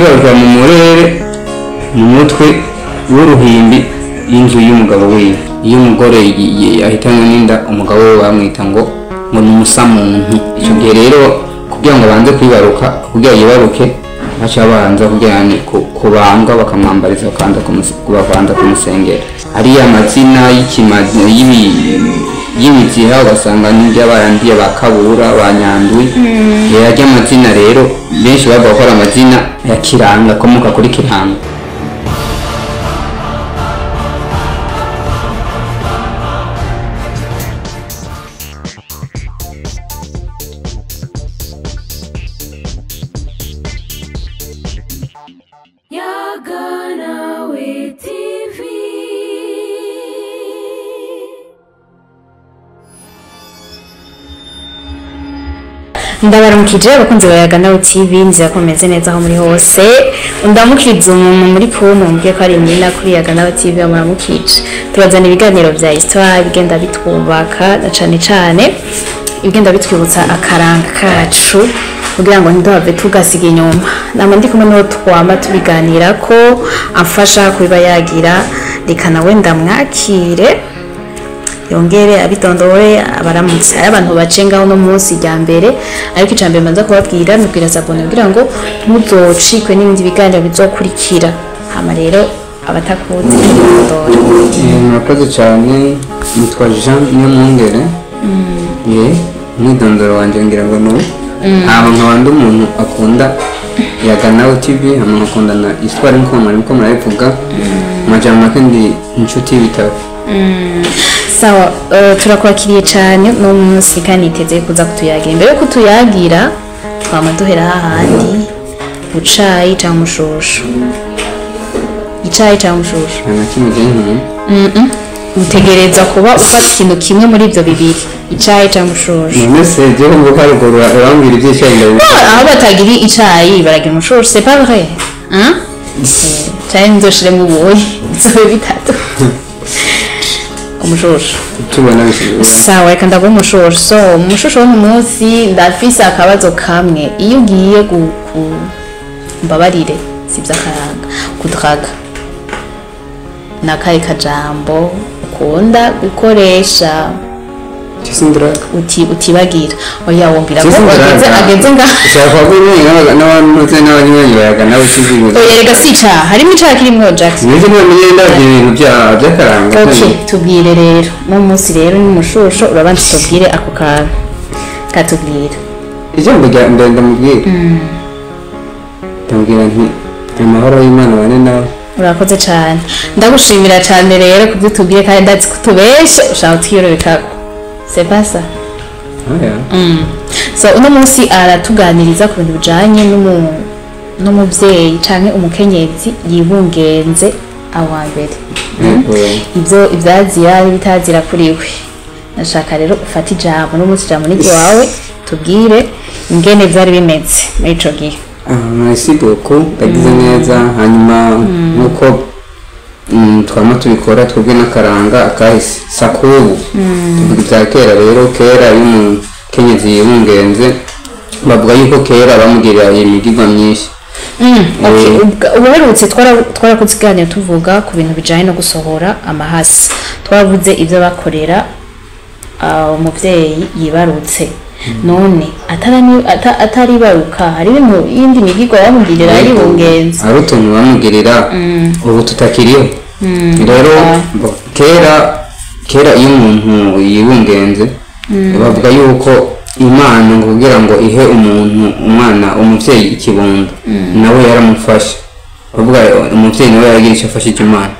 Yibarukira mu murere mu mutwe w'uruhimbi y'inzu y'umugabo wiwe. Iyo umugore ahitanywe n'inda, umugabo we bamwita ngo ni umusamuntu. Icyo gihe rero kugira ngo abanze kwibaruka, kugira yibaruke, baca babanza kugira ni kubambwa, bakamwambariza, bakabanza kumusengera. Ariya mazina y'ikimazi y'imiziha ugasanga n'iby'abarangiye ba Kabura, ba Nyandwi. Yarya amazina rero benshi bavuga ko ari amazina ya Kiranga, akomoka kuri Kiranga. Yaganawe TV. Ndabaramukije abakunzi ba Yaganawe TV, nizera ko mumeze neza aho muri hose. Ndamukije umuntu muri kumwe mubwiye ko ari nyina kuri Yaganawe TV, amuramukije. Tubazana ibiganiro vya histoire bigenda bitwubaka, na cane cane ibigenda bitwibutsa akaranga kacu kugira ngo ntiduhave tugasiga inyuma. Nama ndi kumwe n'uwo twama tubiganira ko amfasha kubiba yagira, reka nawe ndamwakire yongere abitondore abaramutse. Hari abantu bacengaho no munsi rya mbere, ariko icya mbere mbanza kubabwira ni ubwira sabone kugira ngo ntuzocikwe n'ibindi biganiro bizokurikira. Hama rero abatakuzi ndora. Murakoze cyane, nitwa Jean Niyomwungere. Umwidondoro wanjye ngira ngo ni uwo. Hama nkaba ndi umuntu akunda Yaganawe TV, hama nkakunda na histoire nkuko mwariko murabivuga. Amajambo make ndi inshuti y'ibitabo. Sawa, turakwakiriye cyane no munsi kandi niteze kuza kutuyagira. Imbere yo kutuyagira twama duhera hahandi ucayi cyangwa umushushu. Icayi cyangwa umushushu? Nta na kimwe je nkunda. Utegereza kuba ufata ikintu kimwe muri ibyo bibiri, icayi cyangwa umushushu. None se jewe mvuka haruguru urambwira ivy'icayi ndabizi. Aho batagira icayi baragira umushushu, c'est pas vrai hein? Cayi nzoshiremo ubuyi bizobe bitatu. Umushushu Tubona bisigaye. Sawa, reka ndaguha umushushu. So umushushu wo munsi ndafise akabazo kamwe. Iyo ugiye mbabarire si ivy'akaranga, kudraga, nakahe kajambo ukunda gukoresha? Chisindraga. Utibagira oya wombwira ko Chisindraga. ageze ngaha. Ushaka kuvuga n'abantu n'abanywanyi ba Yaganawe TV. Oya rega si icaha, harimo icaha kirimwo Jackson. Nibyo ntibamenye ndabyo ibintu by'akaranga. Okay, tubwire rero no munsi rero ni mushusho, urabanza tubwire ako kantu katubwira. Ijambo rya mbere ndamubwira, ndamubwira nti amahoro y'Imana bane nawe. Urakoze cyane, ndagushimira cyane rero kubyo tubwiye, kandi ndazi ko utubeshe ushaka kutwiyorobekako, c'est pas ça? Oya. So uno munsi aratuganiriza ku bintu bijanye n'umuvyeyi canke umukenyezi yibungenze awa mbere. Yego. Ibyo ivyazira n'ibitazira kuri we. Nashaka rero ufate ijambo, no munsi ijambo ni ryawe, tubwire ingene vyari bimeze muri ico gihe. Merci beaucoup, ndagize neza. Hanyuma nkuko twama tubikora twebwe n'akaranga akahise sakubu tuvuga ibya kera. Rero kera iyo umukenyezi yibungenze bavuga yuko kera bamugirira imigirwa myinshi. Okay. Ubuherutse twarakoze ikiganiro tuvuga ku bintu bijanye no gusohora amahasi, twaravuze ibyo bakorera umuvyeyi yibarutse. None ataribaruka hari ibintu yindi migirwa bamugirira yibungenze? Hari utuntu bamugirira ubu tutakiriho rero. Kera iyo umuntu yibungenze bavuga yuko Imana ngo kugira ngo ihe umuntu umwana umuvyeyi ikibondo nawe yaramufasha, bavuga umuvyeyi nawe yaragira icyo afashije Imana.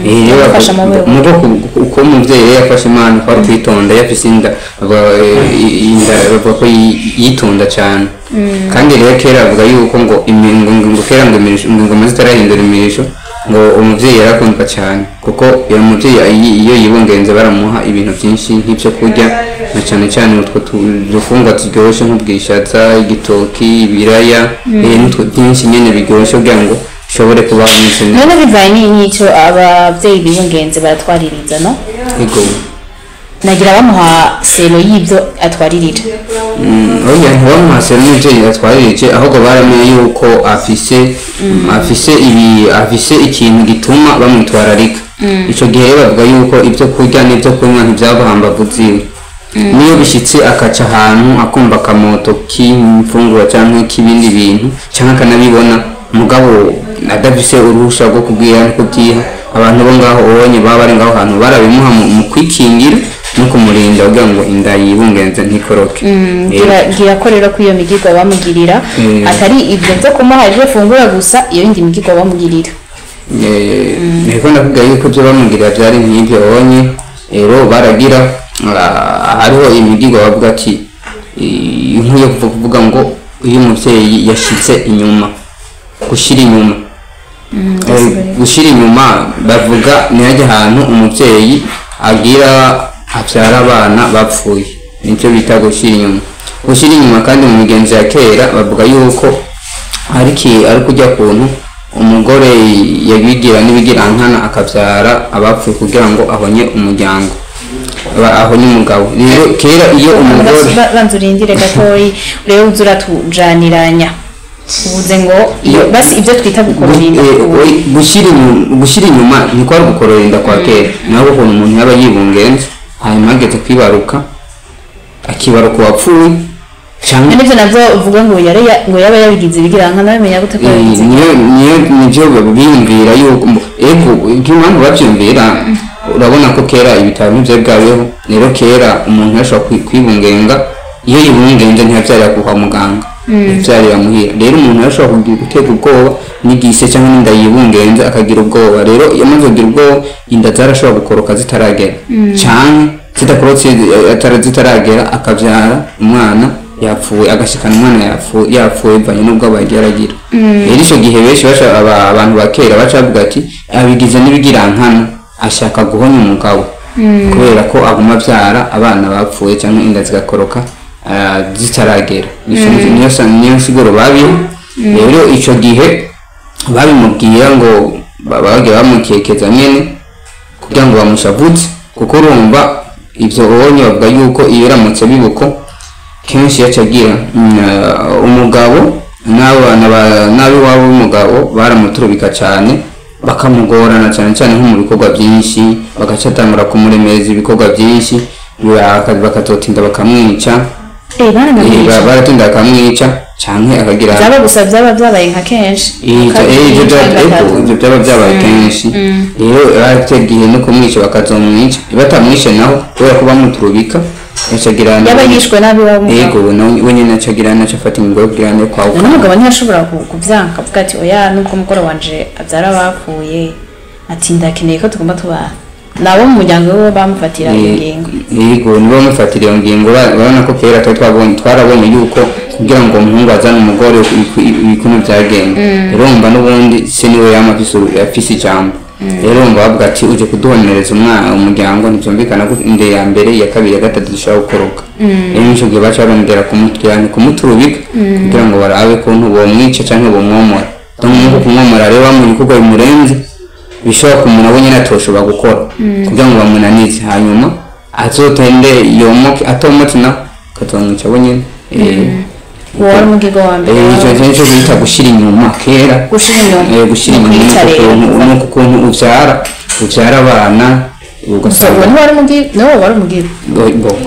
Rero Yamufasha mu buhe mu bwo uko umuvyeyi rero yafashe Imana kwa kwitonda, yafise inda, bavuga, inda bavuga ko yitonda cyane. Kandi rero kera bavuga yuko ngo ngo kera ngo imirisho, ngo ingoma zitarahindura imirisho, ngo umuvyeyi yarakundwa cyane, kuko iyo muvyeyi iyo yibungenze baramuha ibintu byinshi nk'ibyo kurya, na cyane cyane utwo dufungwa turyoshye nk'ubwishaza, igitoki, ibiraya, n'utwo byinshi nyene biryoshye kugira ngo ushobore kubaho umeze neza. None bivanye n'icyo abavyeyi bibungenze baratwaririza, no? Ego. Nagira bamuha selo y'ibyo atwaririra. Oya, ntibamuha selo n'ivyo yatwaririje, ahubwo baramenye yuko afise ibi, afise ikintu gituma bamwitwararika. Ico gihe rero bavuga yuko ibyo kurya n'ibyo kunywa ntivyava hambavu ziwe. Niyo bishitse akaca ahantu akumva akamoto k'imfungurwa canke k'ibindi bintu, canke akanabibona, mugabo adafise uruhusha rwo kubwira no kubyiha abantu bo ngaho ubonye baba bari ngaho hantu, barabimuha mu kwikingira no kumurinda kugira ngo inda yibungenze ntikoroke. Ngira ko rero ko iyo migirwa bamugirira atari ibyo byo kumuha ibyo fungura gusa, iyo yindi migirwa bamugirira. Niko ndakubwira yuko ibyo bamugirira byari nk'ibyo bonye. Rero baragira, hariho imigirwa bavuga ati nk'iyo kuvuga ngo iyo umuvyeyi yashitse inyuma, gushira inyuma. Gushira inyuma bavuga ni hajya ahantu umuvyeyi agira avyara abana bapfuye, nicyo bita gushira inyuma. Gushira inyuma kandi mu migenzo ya kera bavuga yuko ari kujya kuntu umugore yabigira n'ibigirankana akavyara abapfuye kugira ngo ahonye umuryango, ahonye umugabo. Rero kera iyo umugore Banza urindire gatoyi rero, uza uratujaniranya, uvuze ngo iyo basi ibyo twita gukorora inda. Gushyira inyuma niko ari gukorora inda kwa kera, naho ukuntu umuntu yaba yibungenze, hanyuma ageze kwibaruka akibaruka uwapfuye canke Nivyo navyo uvuga ngo yari ngo yaba yabigize ibigirankana, bamenya gute ko yabigize? Niyo nivyo biyumvira yuko ego impamvu bavyumvira, urabona ko kera ibitaro ntivyari bwabeho. Rero kera umuntu yashobora kwibungenga, iyo yibungenze ntiyavyarira kwa muganga, ntiyavyarira muhira. Rero umuntu yashobora kugira gutega ubwoba n'igise cyangwa n'inda yibungenze, akagira ubwoba. Rero iyo amaze kugira ubwoba, inda zarashobora gukoroka zitaragera, canke zidakorotse, zitaragera, akavyara umwana yapfuye, agashikana umwana yapfuye bivanye n'ubwo yagiye aragira. Rero ico gihe benshi abantu ba kera baca bavuga ati abigize n'ibigirankana, ashaka guhonya umugabo kubera ko aguma avyara abana bapfuye cyangwa inda zigakoroka zitaragera. Niyo nsiguro babiha. Rero ico gihe babimubwira ngo bagiye bamukekeza nyene kugira ngo bamushavutse, kuko urumva ivyo ubonye bavuga yuko iyo iramutse bibuko kenshi yaca agira umugabo n'abana n'ab'iwabo w'umugabo baramuturubika cyane, bakamugorana cyane cyane nko mu bikorwa byinshi, bagaca atangura kumuremereza ibikorwa byinshi, bakazotinda bakamwica. Baranamwica. Baratinda bakamwica canke akagira Byaba gusa byaba byabaye nka kenshi. Ivyo Kabiri, ego, ivyo byaba byabaye kenshi. Rero barategiye no kumwica, bakazomwica. Batamwishe naho, kubera ko bamuturubika, yacagira Yaba yishwe nabi w'umugabo. Ego, nawe we nyene acagira naco afata ingingo yo kugira no kwahuka. N'umugabo ntiyashobora kuvyanka avuga ati oya, nubwo umugore wanje abyara abapfuye, ati ndakeneye ko tugomba tubana nabo mu muryango wiwe, bamufatira iyo ngingo. Yego, nibo bamufatira iyo ngingo. Urabona ko kera twari twabonye, twarabonye yuko kugira ngo umuhungu azane umugore ibikuntu byagenda. Rero wumva n'ubundi se niwe yama afise ijambo. Rero wumva bavuga ati uje kuduhonereza umwana umuryango, ntibyumvikana ko inde ya mbere, iya kabiri, iya gatatu dushobora gukoroka. Rero nico gihe baca barondera kumuturubika kugira ngo barabe kuntu bomwica canke bomwomora. Donc nko kumwomora rero bamuha ibikorwa bimurenze, bishobora kumuna we nyene atoshobora gukora, kugira ngo bamunanize, hanyuma azotende yomoke, atomotse naho akazomwica we nyene. Uwo wari umugigo wa mbere. Ico nico bita gushira inyuma kera. Gushira inyuma. Gushira inyuma. Kwica rero. Nuko ukuntu uvyara abana ugasanga Uwo niwe wari umugigo, niwo wari umugigo.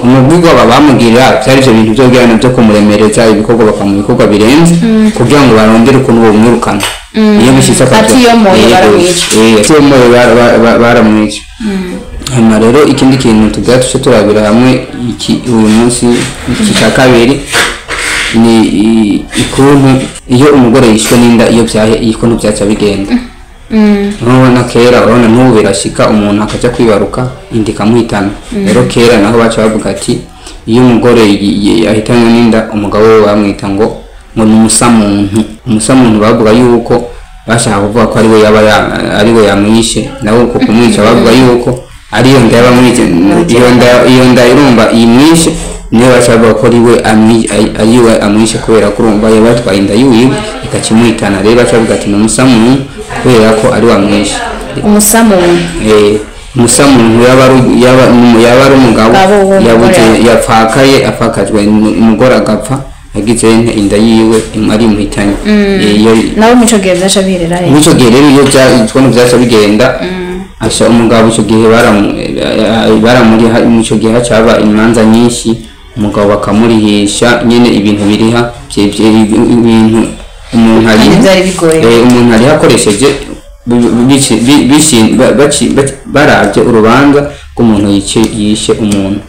Umubwirwa bamubwira byari ivyo bintu vyo kugira byo kumuremereza ibikorwa, bakamuha ibikorwa birenze kugira ngo barondere ukuntu bomwirukana. Iyo bishitse Atiyomoye baramwica. Atiyomoye baramwica. Hanyuma rero ikindi kintu tugira tuce turabira hamwe iki uyu munsi, iki cya kabiri, ni ikuntu iyo umugore yishwe n'inda, iyo byahe, ukuntu byaca bigenda. Urabona kera, urabona n'ubu birashika umuntu akaja kwibaruka inda ikamuhitana. Rero kera naho baca bavuga ati iyo umugore ahitanywe n'inda, umugabo we bamwita ngo ni umusamuntu. Umusamuntu bavuga yuko bashaka kuvuga ko ariwe yaba ariwe yamwishe. Nawe uko kumwica bavuga yuko ariyo nda yabamwice, iyo nda irumva imwishe, niyo baca bavuga ko ariwe ariwe amwishe, kubera ko urumva yaba yatwaye inda yiwiwe ikaca imuhitana. Rero baca bavuga ati ni umusamuntu kubera ko ariwe amwishe. Umusamuntu. Umusamuntu yaba ari umugabo yabuze yapfakaye, apfakajwe umugore agapfa agize inda yiwe ari imuhitanye. Nawe mico gihe byaca biherera he? Mico gihe rero iyo byaca bigenda asha umugabo ico gihe baramuriha. Mico gihe hacaba imanza nyinshi, umugabo bakamurihisha nyene ibintu biriha ibintu umuntu ari umuntu ari hakoresheje baravye urubanza rw'umuntu yishe umuntu.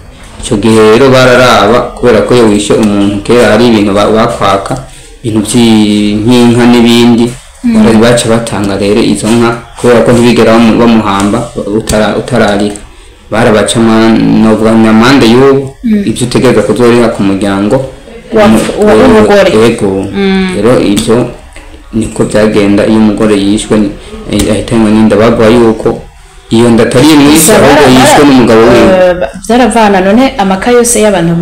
Ico gihe rero bararaba kubera ko iyo wishe umuntu kera hari ibintu bakwaka ibintu by'inka n'ibindi, baca batanga rero izo nka kubera ko ntibigera bamuhamba utarariha. Barabaca amande y'ubu ibyo utegereza kuzoriha ku muryango w'umugore. Yego rero ivyo niko byagenda iyo umugore yishwe ahitanywe n'inda, bavuga yuko iyo nda atari imwishe ahubwo yishwe n'umugabo wiwe. Byaravana none amaka yose y'abantu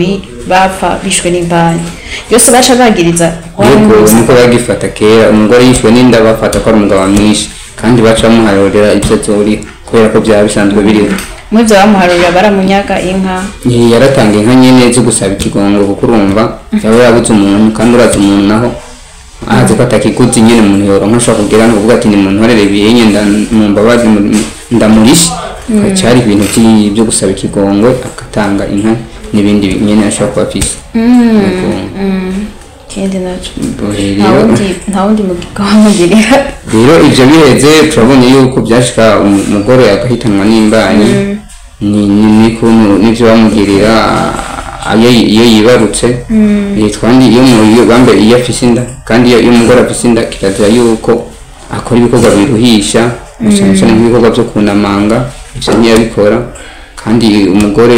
bapfa bishwe n'imbanyi yose baca bagiriza. Yego niko bagifata kera, umugore yishwe n'inda bafata ko ari umugabo amwishe, kandi baca bamuharurira ibyo azoriha kubera ko byaba bisanzwe biriho. Muri ibyo bamuharurira baramunyaga inka. Yaratanga inka nyene zo gusaba ikigongo kuko urumva yaba yabuze umuntu, kandi urazi umuntu naho azi ko atakiguzi nyene umuntu yoronka ashobora kugira ngo uvuga ati nimuntorere ibiyenye mumbabazi ndamurishe. Cari ibintu byo gusaba ikigongo agatanga inka n'ibindi nyene ashobora kuba afise. Kindi naco nta wundi mugirira. Rero ivyo biheze turabonye yuko byashika umugore agahitanwa n'imbanyi n'ivyo bamugirira iyo yibarutse. Kandi iyo bambe iyo afise inda, kandi iyo umugore afise inda kirazira yuko akora ibikorwa biruhisha, cyane cyane nk'ibikorwa byo kunamanga, ivyo ntiyabikora. Kandi umugore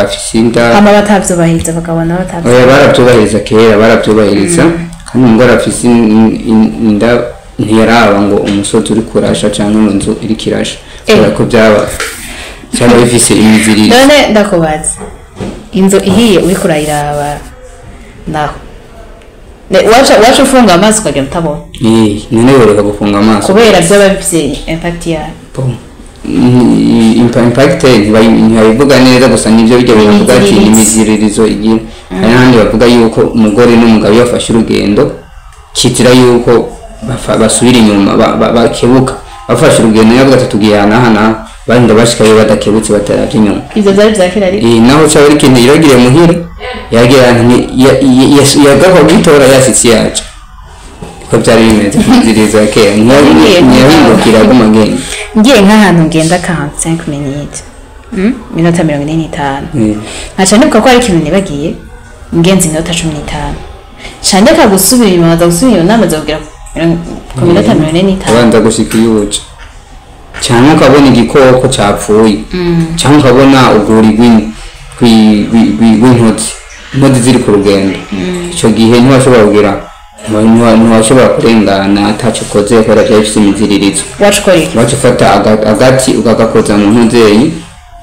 afise inda ama batavyubahiriza, bakabona batavyo. Oya baravyubahiriza kera, baravyubahiriza. Kandi umugore afise inda ntiyaraba ngo umusozi uri kurasha cyangwa inzu iri kirasha, kubera ko byaba bifise imiziririzo. None ndakubaza, inzu ihiye uriko urayiraba naho waca ufunga amaso ukagenda utabona? None yoreka gufunga amaso kubera byaba bifise impact yayo. Impact ntibayivuga neza gusa nivyo bijya biravuga ati imiziririzo igira. Hari n'ahandi bavuga yuko umugore n'umugabo iyo bafashe urugendo kizira yuko basubira inyuma bakebuka. Bafashe urugendo yavuga ati tugiye aha n'aha, barinda bashikayo badakebutse bataravye inyuma. Ivyo vyari vya kera ariko. Naho caba ari ikintu yiragiriye muhira, yagira yagakwa gutora yashitse yaca. Ko byari bimeze imiziririzo ya kera ntiyahindukira aguma agenda. Ngiye nk'ahantu ngenda 45 minutes, minota 45, nkaca nibuka ko hari ikintu nibagiye ngenze iminota 15, nca ndeka gusubira inyuma, nkaza gusubira inyuma namaze kugera ku minota 45. Ubanza gushika iyo uca, cyangwa ukabona igikoko capfuye, cyangwa ukabona urwuri rw'intozi, intozi ziri ku rugendo. Ico gihe ntiwashobora kugira, ntiwashobora kurengana ataco ukoze kubera vyari bifise imiziririzo. Waca ufata agati ukagakoza mu ntuzeyi,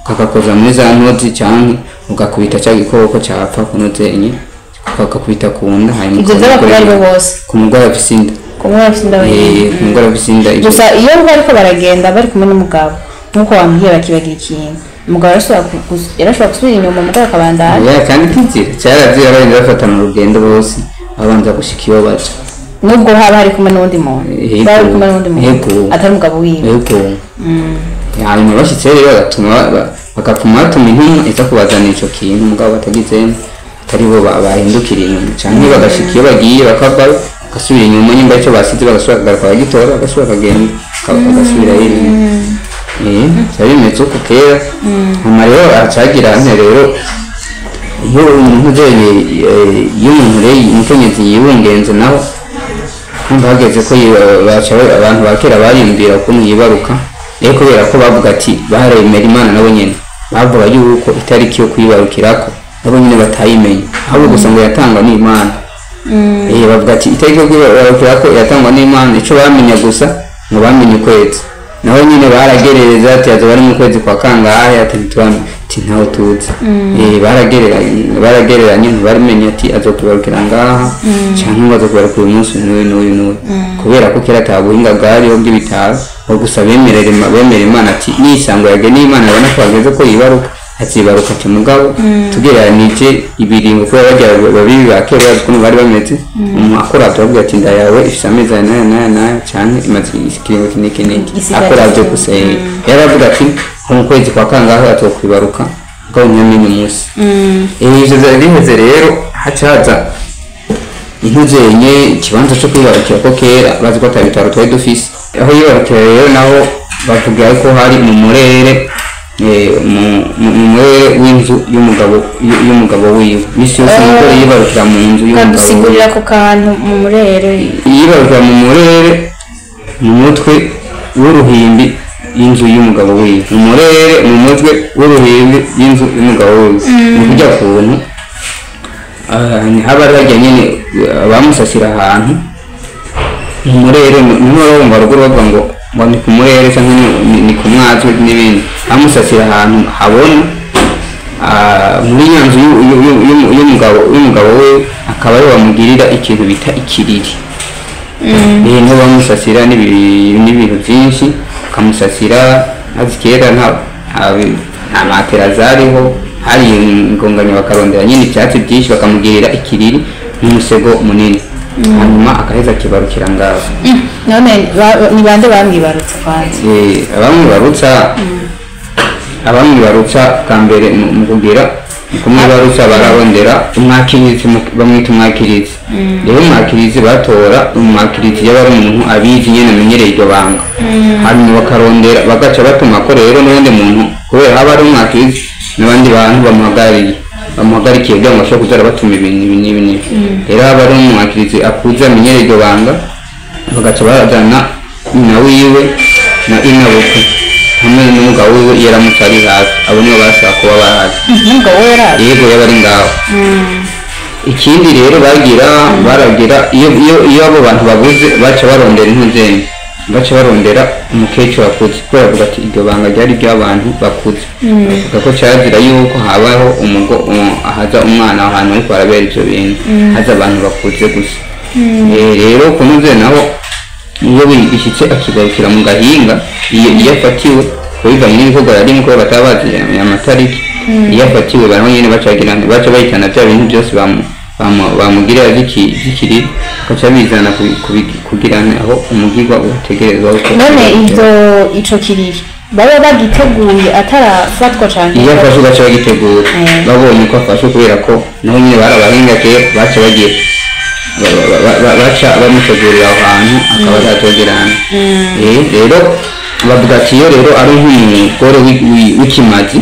ukagakoza muri za ntozi, canke ugakubita ca gikoko capfa ku ntuzeyi, ukagakubita ku nda. Hanyuma ivyo vyaba kuri aribo bose, ku mugore afise inda. Ku mugore afise inda wenyene. Ku mugore afise inda. Gusa iyo bariko baragenda bari kumwe n'umugabo, nkuko wambwiye bakibagira ikintu, umugabo yarashobora gusubira inyuma umugore akabandanya. Kandi kizira caravye barinda bafatana urugendo bose, babanza gushika iyo baca. Nubwo haba hari kumwe n'uwundi muntu, bari kumwe n'uwundi muntu atari umugabo wiwe. Yego. Hanyuma bashitse rero bagapfuma batuma intumwa iza kubazanira ico kintu, umugabo batagize atari bo bahindukira inyuma, canke bagashika iyo bagiye bakavayo bagasubira inyuma, nyimba ico basize bagasubira kagaruka bakagitora, bagasubira bakagenda bagasubirayo inyuma. Vyari bimeze uko kera. Hanyuma rero acagira nte rero iyo umuntu ujeye, iyo umuntu rero umukenyezi yibungenze naho kumva hageze ko abantu ba kera bariyumvira ukuntu yibaruka, rero kubera ko bavuga ati baremera Imana nabo nyene, bavuga yuko itariki yo kwibarukirako nabo nyene batayimenye, ahubwo gusa ngo yatangwa n'Imana. Bavuga ati itariki yo kwibarukirako yatangwa n'Imana, ico bamenya gusa ngo bamenye ukwezi, naho nyine baragerereza ati azoba ari mu kwezi kwa kangahe, ati Ati ntawe tuzi. Baragereranye ntibarimenye ati azokwibarukira ngaha canke ngo azokwibarukira uyu munsi n'uyu n'uyu n'uyu, kubera ko kera ata buhinga bwariho bw'ibitaro. Ngo gusa bemera Imana ati nisango yageneye Imana abona ko hageze ko yibaruka azibaruka. Ati mugabo tugereranije ibiringo, kubera barya babibi ba kera bazi ukuntu bari bameze, umuntu akuravye avuga ati inda yawe ifise amezi aya n'aya n'aya n'aya canke imaze ikiringo iki n'iki n'iki. Isigaye Akuravye iki. gusa, yaravuga ati nko mu kwezi kwa kangahe azokwibaruka, mugabo ntiyamenye umunsi. Ivyo vyari biheze rero, haca haza intuzenye ikibanza co kwibarukira, ko kera bazi ko ata bitaro twari dufise. Aho yibarukira rero naho bavuga ko hari mu murere, mu murere w'inzu y'umugabo wiwe. Misi yose umugore yibarukira mu nzu y'umugabo wiwe. Kadusigurira ako kantu, mu murere. Yibarukira mu murere, mu mutwe w'uruhimbi y'inzu y'umugabo wiwe, mu murere, mu mutwe w'uruhimbi y'inzu y'umugabo wiwe. Ni kurya kuntu haba ari harya nyene, bamusasira ahantu mu murere. Niho wumva ruguru bavuga ngo ni ku murere canke ni ku mwazwe n'ibindi. Bamusasira ahantu habona, muri ya nzu y'umugabo we, akaba ariho bamugirira ikintu bita ikiriri. Niho bamusasira n'ibintu byinshi bakamusasira. Maze kera nta matera zariho, hari ingonganya, bakarondera nyine ibyatsi byinshi bakamugirira ikiriri n'umusego munini, hanyuma akaheza akibarukira ngaho. None ni bande bamwibarutse kwanza? Abamwibarutsa bwa mbere, mu kugira mu kumwibarutsa bararondera umwakirizi, bamwita umwakirizi. Rero umwakirizi, batora umwakirizi yaba ari umuntu abizi nyene, amenyereye iryo banga, hanyuma bakarondera, bagaca batuma ko rero n'uwundi muntu, kubera haba ari umwakirizi n'abandi bantu bamuhagarariye, bamuhagarikiye kugira ngo bashobore kuza arabatuma ibintu ibi n'ibi n'ibi. Rero haba ari umwakirizi akuze amenyereye iryo banga, bagaca bazana nyina wiwe na inabukwe hamwe n'umugabo wiwe iyo aramutse ari hafi. Abo nibo bashobora kuba bahazi. N'umugabo we yaraje? Yego, yaba ari ngaho. Ikindi rero bagira, baragira iyo abo bantu babuze, baca barondera intuzeni, baca barondera umukecuru akuze, kubera bavuga ati iryo banga ryari ry'abantu bakuze. Bavuga ko cazira yuko habaho haza umwana aho hantu ariko harabera ivyo bintu, haza abantu bakuze gusa. Rero kunoze naho iyo bishyitse akigarukira mu gahinga, iyo afatiwe bivanye n'ibikorwa yarimo, kubera bataba bazi amatariki, iyo afatiwe baraho nyene baca bahitana bya bintu byose bamugirira zikiri, bagaca bizana kugira aho umugirwa utegerezwa None ivyo, ico kiriri baba bagiteguye atarafatwa cane? Iyo afashwe baca bagitegura. Babonye ko afashwe, kubera ko naho nyene barabahinga kera, baca bagira baca bamutegurira aho hantu akaba atatogerana. Rero bavuga ati iyo rero ari nk'umugore w'ikimazi.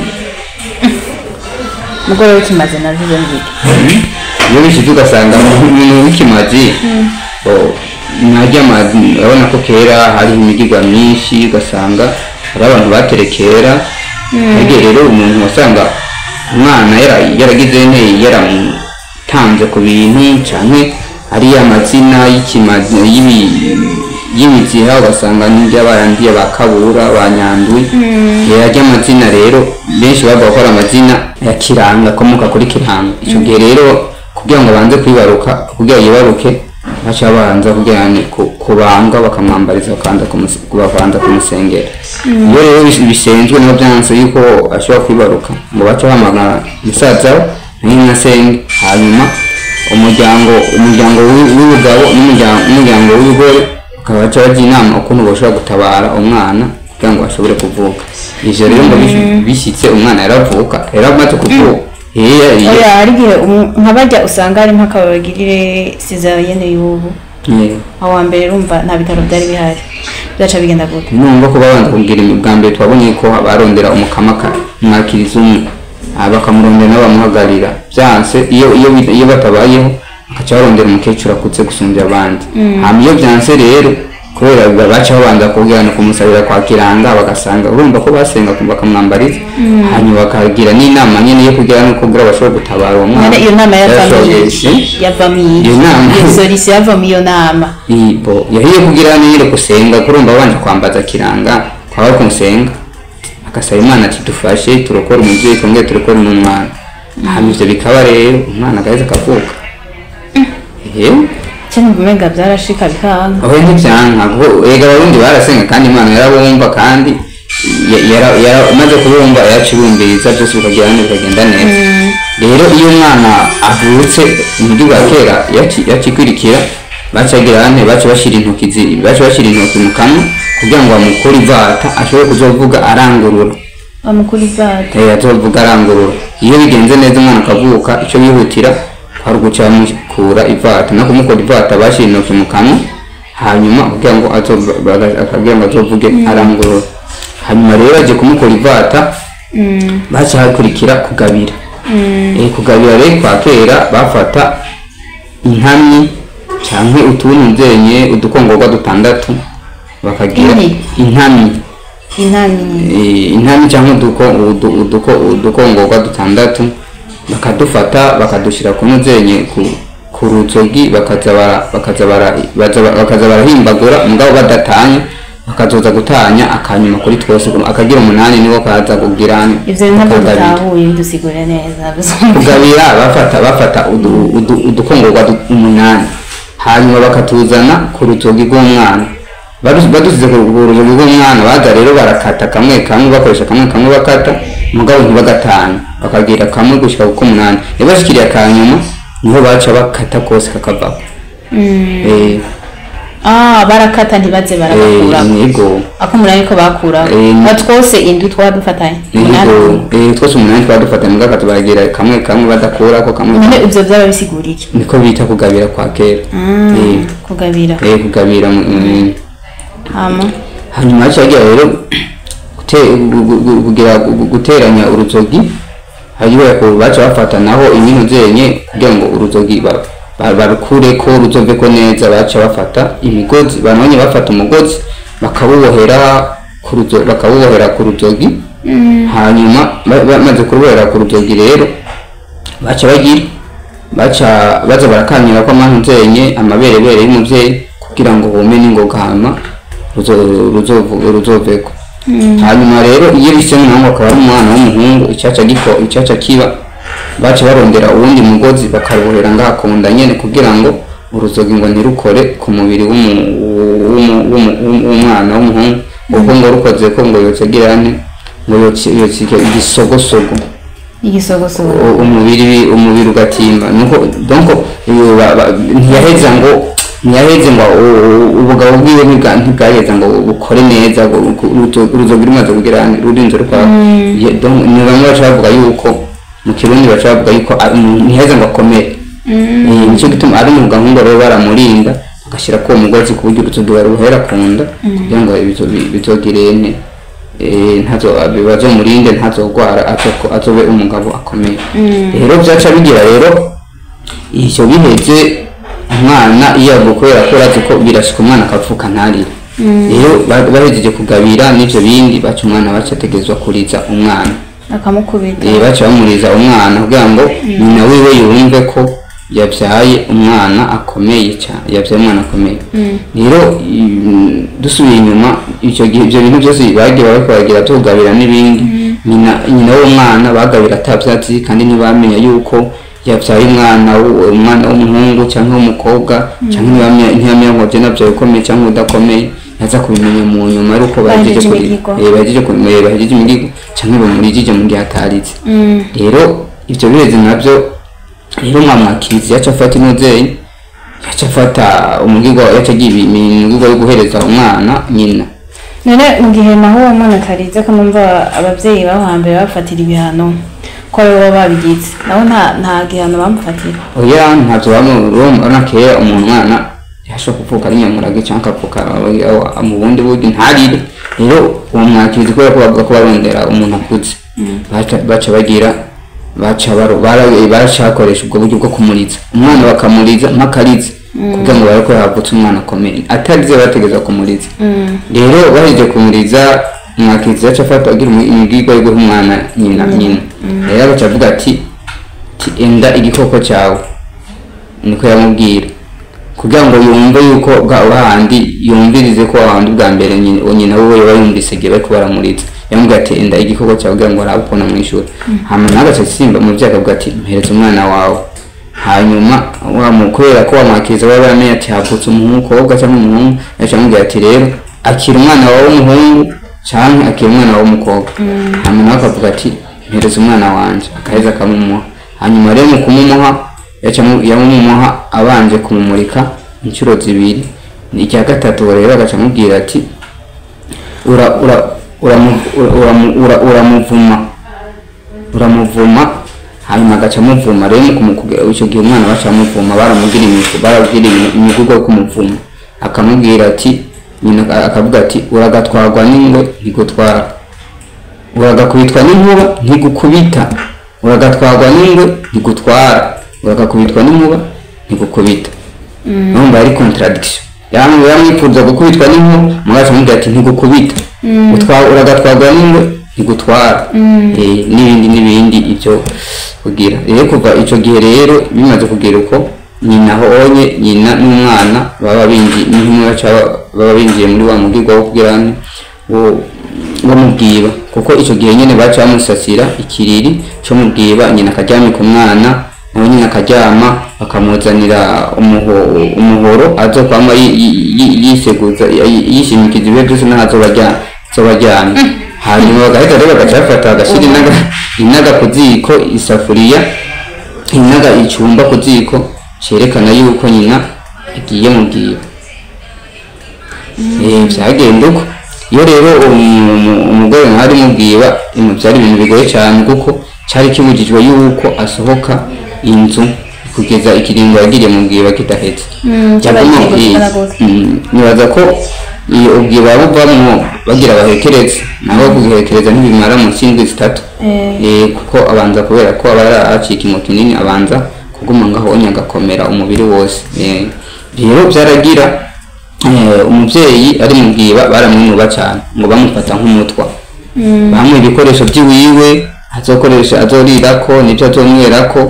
Umugore w'ikimazi navyo ngiki? Iyo bishize ugasanga umuntu w'ikimazi, ntarya amazi. Urabona ko kera hariho imigirwa myinshi, ugasanga hari abantu baterekera. Ariko rero umuntu wasanga umwana yaragize nteye, yaramutanze ku bintu canke ari amazina y'ikimazi y'imiziha, ugasanga n'iryabarandiye ba Kabura, ba Nyandwi, yarya amazina. Rero benshi bavuga ko ari amazina ya Kiranga, akomoka kuri Kiranga. Ico gihe rero kugira ngo abanze kwibaruka, kugira yibaruke, baca babanza kugira ni kubambwa, bakamwambariza, bakabanza kumusengera. Iyo rero bisenzwe niho byanse yuko ashobora kwibaruka, ngo bace bahamagara musaza we nawe asenge, hanyuma umuryango w'ubugabo n'umuryango w'ubugore bakaba baca bajya inama ukuntu bashobora gutabara umwana kugira ngo ashobore kuvuka. Ivyo rero ngo bishyitse umwana yaravuka, yaramaze kuvuka. Oya, hari igihe nka barya usanga hari mpaka babagirire césarienne y'ubu. Aho wa mbere urumva nta bitaro byari bihari, byaca bigenda gute? Numva ko babanza kugira bwa mbere twabonye ko barondera umukamaka, umwakirizi umwe, bakamurondera n'abamuhagarira. Byanse, iyo batabayeho, bakaca barondera umukecuru akuze gusumbya abandi. Hama iyo byanse rero, kubera baca babanza kubwira no kumusabira kwa Kiranga, bagasanga urumva ko basenga bakamwambariza, hanyuma bakagira n'inama nyene yo kugira no kugira bashobore gutabara uwo mwana. None iyo nama yavamo Yarashoboye. Yavamo iyi Iyo nama. Iyo solution yavamo iyo nama? Ibo yahiye kugira nire gusenga, kurumva babanje kwambaza Kiranga, kwaba kumusenga. Agasaba Imana ati dufashe turokore umuvyeyi, twongere turokore n'umwana. Hama ivyo bikaba rero, umwana agaheza akavuka. Cyane umenga byarashika bikanga. Oya, ntivyanka, kuko ega Abarundi barasenga kandi Imana yarabumva, kandi maze kubumva yaracibumviriza, byose bikagira neza, bikagenda neza. Rero iyo umwana avutse, mu buryo bwa kera yacikwirikira bacagira ane, baca bashira intoki baca bashira intoki mu kanwa kugira ngo bamukure ivata, ashobore kuzovuga arangurura. Bamukura ivata. Azovuga arangurura. Iyo bigenze neza umwana akavuka, icyo bihutira kwari uguca bamukura ivata. No kumukura ivata, bashira intoki mu kanwa, hanyuma kugira ngo akabwira ngo azovuge arangurura. Hanyuma rero bagiye kumukura ivata, baca hakurikira kugabira. Kugabira rero kwa kera bafata intamyi canke utuntu nzenye udukongorwa dutandatu, bakagira Inki? Intamyi. Intamyi. Intami cyangwa udukongorwa dutandatu, bakadufata bakadushyira ku nzenye ku ruzogi, bakaza barahimbagura mugabo badatanya, bakazoza gutanya akanyuma kuri twose, akagira umunani niwo kaza kugira Ivyo ntabwo kugabira. Dutahuye, bidusigure neza. Kugabira, bafata udukongorwa umunani, hanyuma bakatuzana ku rutogi rw'umwana. Badusize ku rutogi rw'umwana, baza rero barakata kamwe kamwe, bakoresha kamwe kamwe bakata, mugabo ntibagatanya, bakagira kamwe gushika ku munani. Iyo bashikiriye akanyuma niho baca bakata kose kakavaho. Ah, barakata ntibaze baragakurako. Yego. Ako umunani ko bakurako. Twose indwi twaba dufatanye, umunani. Yego, twose umunani twaba dufatanye, mugabo bakaza kamwe kamwe badakurako kamwe. None ivyo byaba bisigura iki? Niko bita kugabira kwa kera. Kugabira. Kugabira. Hama? Hanyuma haca rero kugira guteranya uruzogi, hanyuma baca bafata naho ibintu zenye kugira ngo uruzogi barukureko ruzoveko neza. Baca bafata imigozi, banonye bafata umugozi bakawubohera ku ruzogi. Hanyuma bamaze kurubohera ku ruzogi rero, baca bagira baca baza barakanyura ko amantu nzenye amaberebere y'umuvyeyi kugira ngo bume n'ingoga, hama ruzoveko. Hanyuma rero iyo bise naho akaba ari umwana w'umuhungu, icaca giko icaca kiba, baca barondera uwundi mugozi bakarubohera ngaha ku nda nyene, kugira ngo uruzogi ngo ntirukore ku mubiri w'umwana w'umuhungu, kuko ngo rukoze ko ngo yoca ane, ngo yoca igisogosogo. Igisogosogo. Umubiri ugatimba. Nuko donc iyo ntiyaheza ngo ubugabo bwiwe ntibwaheza ngo bukore neza, ngo uruzogi rumaze kugira rurinze rukora. Donc ni bamwe baca bavuga yuko mu Kirundi baca bavuga yuko ntiyaheza ngo akomere. Nicyo gituma ari mu gahunda rero baramurinda, bagashyira ko uwo mugozi ku buryo uruzogi baruhera ku nda, kugira ngo bizogirene ntazo bazomurinde ntazogwara, azobe umugabo akomeye. Rero byaca bigira rero ivyo biheze, umwana iyo avuka, kubera ko urazi ko birashika umwana akavuka ntarire, rero bahejeje kugabira n'ivyo bindi, baca umwana baca ategerezwa kuriza umwana. Akamukubita. Baca bamuriza umwana kugira ngo nyina wiwe yumve ko yabyaye umwana akomeye cyane, yabyaye umwana akomeye. Rero dusubiye inyuma, icyo gihe ibyo bintu byose bagiye bariko tugabira n'ibindi, nyina w'umwana bagabira atavyatsi, kandi ntibamenya yuko yabyaye umwana w'umuhungu cyangwa w'umukobwa, cyangwa ntibamenya ngo je nabyaye ukomeye cyangwa udakomeye. Yaza kubimenya mu nyuma ari uko bahejeje Bahejeje imihigo. Bahejeje imihigo cyangwa bamurijije mu gihe ataritse. Rero ivyo birezi navyo rero mwamwakirizi yaca afata intuzeyi, yaca afata umugirwa, yaca agira imigirwa yo guhereza umwana nyina. None mu gihe naho uwo mwana atarize, ko numva ababyeyi baho hambere bafatira ibihano, ko aribo baba babigize, naho nta gihano bamufatira? Oya, ntavyo bamurona. Kera umuntu umwana yashobora kuvuka ari nyamurage cyangwa akavuka mu bundi buryo ntarire. Rero uwo mwakirizi, kubera ko bavuga ko barondera umuntu akuze, baca bagira baca baracakoresha ubwo buryo bwo kumuriza umwana, bakamuriza mpakariza kugira ngo barabe ko havutse umwana akomeye. Atarize bategerezwa kumuriza. Rero bahejeje kumuriza, umwakirizi yaca afata agira imigirwa yo guha umwana nyina. Rero agaca avuga ati "Enda igikoko cyawe," niko yamubwira, kugira ngo yumve yuko bwa handi yumvirize ko handi bwa mbere nyina wiwe yaba yumvise igihe bariko baramuriza. Yamubwira ati enda igikorwa cyawe kugira ngo arabe ukuntu amwishyura. Hanyuma nawe agaca asimba, umubyeyi akavuga ati mpereza umwana wawe. Hanyuma kubera ko wamwakiriza baba baramenye ati havutse umukobwa cyangwa umuhungu, yaca amubwira ati rero akira umwana wawe w'umuhungu canke akira umwana wawe w'umukobwa. Hanyuma nawe akavuga ati mpereza umwana wanje, akaheza akamumuha. Hanyuma rero mu kumumuha yaca yamumuha abanje kumumurika inshuro zibiri. Icya gatatu rero agaca amubwira ati uramuvuma, uramuvuma. Hanyuma agaca amuvuma. Rero mu kumukugera icyo gihe umwana baca amuvuma, baramugira imifu, baramugira imivugo yo kumuvuma. Akamubwira ati nyina akavuga ati uragatwarwa n'ingwe ntigutwara, uragakubitwa n'inkuba ntigukubita, uragatwarwa n'ingwe ntigutwara, uragakubitwa n'inkuba ntigukubita. Urumva ari contradiction. Yamwifuza gukubitwa n'inkuba, mugaca amubwira ati ntigukubita, uragatwarwa n'ingwe ntigutwara. N'ibindi n'ibindi ibyo kugira. Rero kuva ico gihe rero bimaze kugira uko, nyina honye nyina n'umwana baba binjiye n'intumwa baba binjiye muri wa mugirwa wo kugira wo mubwiba, kuko ico gihe nyene baca bamusasira ikiriri co mubwiba, nyina akaryamika umwana nawe nyina akaryama, bakamuzanira umuhoro azokwama yiseguza yishimikiza ibihe byose n'aho azoba aryamye. Hanyuma bagahita rero bagaca bafata bagashyira inaga ku ziko, isafuriya inaga icumba ku ziko, cerekana yuko nyina agiye mu bwiba. Vyagenda uko. Iyo rero umugore mwari mubwiba, byari ibintu bigoye cyane, kuko cari kibujijwe yuko asohoka inzu kugeza ikiringo yagiriye mu bwiba kidaheze. Nibaza ko iyo ubwiba buvamwo bagira bahekereze, naho kugihekereza ntibimara munsi y'indwi zitatu. Kuko abanza kubera ko aba yaracika ikintu kinini, abanza kuguma ngaho agakomera umubiri wose. Rero byaragira umuvyeyi ari mu bwiba baramwinuba cyane, ngo bamufata nk'umutwa, bamuha ibikoresho by'iwiwe azokoresha, azorirako nibyo azonywerako,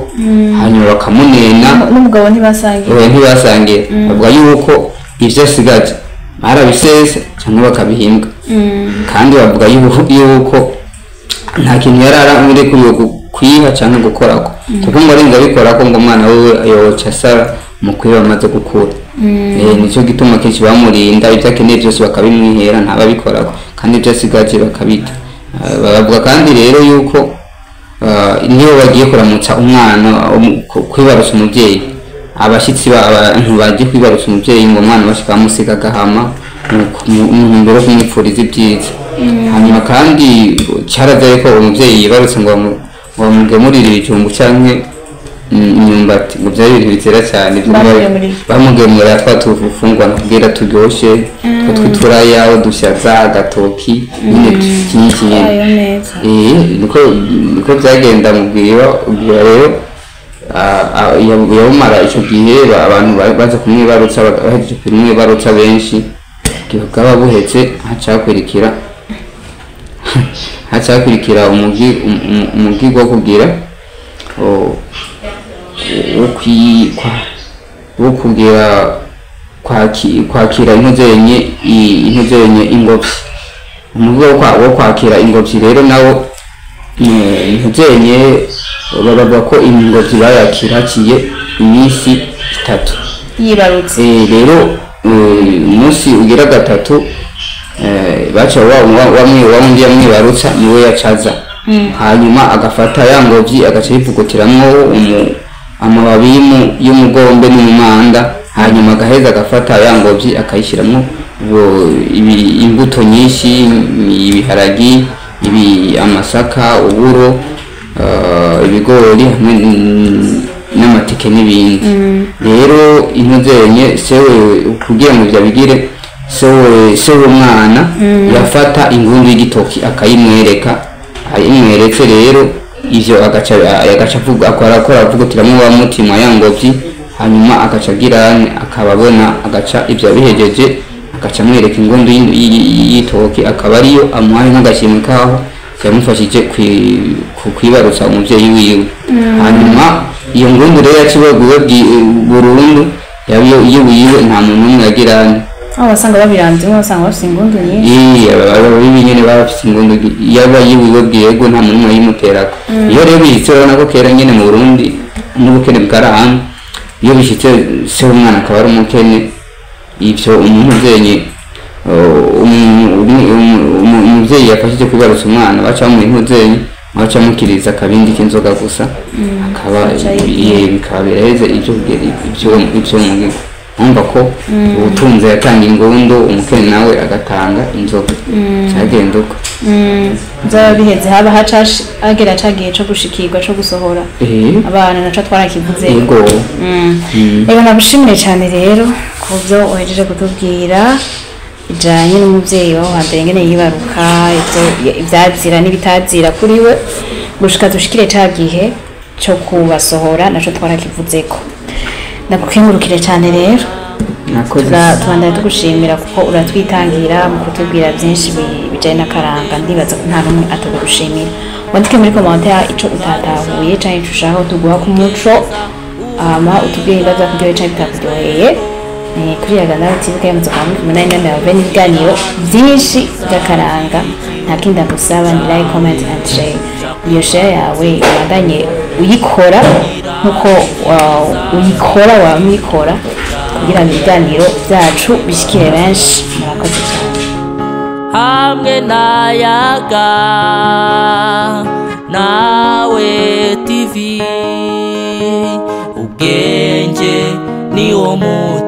hanyuma bakamunena. N'umugabo ntibasangira. Ntibasangira, bavuga yuko ivyo asigaje barabisesa cyangwa bakabihimbwa. Kandi bavuga yuko nta kintu yari aramuri kuri kwiha cyangwa gukorako, kuko ngo arinze abikorako ngo umwana wiwe yoca asara mu kwiba amaze gukura. Nicyo gituma kenshi bamurinda ibyo akeneye byose bakabimwihera, ntababikorako, kandi ibyo asigaje bakabita. Bavuga kandi rero yuko niyo bagiye kuramutsa umwana kwibarutsa umubyeyi, abashyitsi abantu bagiye kwibarutsa umubyeyi ngo umwana bashika bamusiga agahama mu ntumbero yo kumwipfuriza ibyiza. Hanyuma kandi cyarazaye ko umubyeyi yibarutse ngo bamugemurire ibijumbu canke imyumbati, ngo byari ibintu bizera cyane. Bamugemurira twa tufungwa nakubwira turyoshe, tw'uturaya, udushaza, agatoki, nyine byinshi nyine. Niko byagenda mu bwiba. Ubwiba rero yabumara icyo gihe abantu baza kumwibarutsa, bahejeje kumwibarutsa benshi, bwaba buhetse hacakurikira umugwi wo kugira wo kugira kwakira intuzenye ingobyi. Umugwi wo kwakira ingobyi rero nawo intuzenye bavuga ko ingobyi bayakira haciye iminsi itatu yibarutse. Rero umunsi ugira gatatu baca wa wundi yamwibarutsa niwe yacaza, hanyuma agafata ya ngobyi agaca yivugutiramwo amababi y'umugombe n'umumanda, hanyuma agaheza agafata ya ngobyi akayishiramwo imbuto nyinshi, ibiharagi, amasaka, uburo, ibigori hamwe n'amateke n'ibindi. Rero intuzenye sewe kugira ngo vyabigire, sewe umwana yafata ingundu y'igitoki akayimwereka. Ayimweretse rero ivyo agaca avuga akora avugutiramwo wa mutima ya ngobyi, hanyuma agaca agira akababona, agaca ivyo abihejeje agaca amwereka ingundu y'igitoki, akaba ariyo amuhaye nk'agashimwe kaho yamufashije kwibarutsa umuvyeyi wiwe. Hanyuma iyo ngundu rero yaciwe burundu yabiyo iyo wiwe, nta muntu n'umwe yagira Aho wasanga babiranze, wasanga bafite ingundu nyinshi. Ababibi nyene baba bafite ingundu, yaba yiwiwe bwego nta muntu n'umwe yimuterako. Iyo rero bishitse, urabona ko kera nyene mu Burundi n'ubukene bwarahama, iyo bishitse se w'umwana akaba ari umukene, ivyo umuntu uzenye umuvyeyi yafashije kwibarutsa umwana, baca bamuha impuzenye, baca bamukiriza akabindi k'inzoga gusa, akaba bikaba biraheze ivyo ivyo mugigo. Urumva ko ubutunzi yatanga ingundu, umukene nawe agatanga inzoga, cyagenda uko. Byaba biheze, haba haca agera ca gihe co gushikirwa, co gusohora abana, naco twarakivuze. Yego. Reka nagushimire cyane rero ku byo uhejeje kutubwira bijanye n'umuvyeyi waho hambere, ngene yibaruka, ivyo ivyazira n'ibitazira kuri we, gushika dushikire ca gihe co kubasohora, naco twarakivuzeko. Ndagukengurukire cyane rero. Nakoze. Tubandanya tugushimira kuko uratwitangira mu kutubwira byinshi bijanye n'akaranga. Ndibaza ko nta n'umwe atagushimira. Wandike muri commentaire ico utatahuye canke ico ushaka ko tuguha ku muco, hama utubwire niba vyakuryoheye canke bitakuryoheye. Kuri Yaga Nawe TV yamaze kwa muri kumwe na Merveille n'ibiganiro byinshi by'akaranga. Nta kindi agusaba ni like, comment and share. Iyo share yawe ubandanye uyikora nkuko uyikora wamuyikora, kugira ngo ibiganiro byacu bishikire benshi. Murakoze cyane. Hamwe n'ayaga Nawe TV, ubwenge ni wo muti.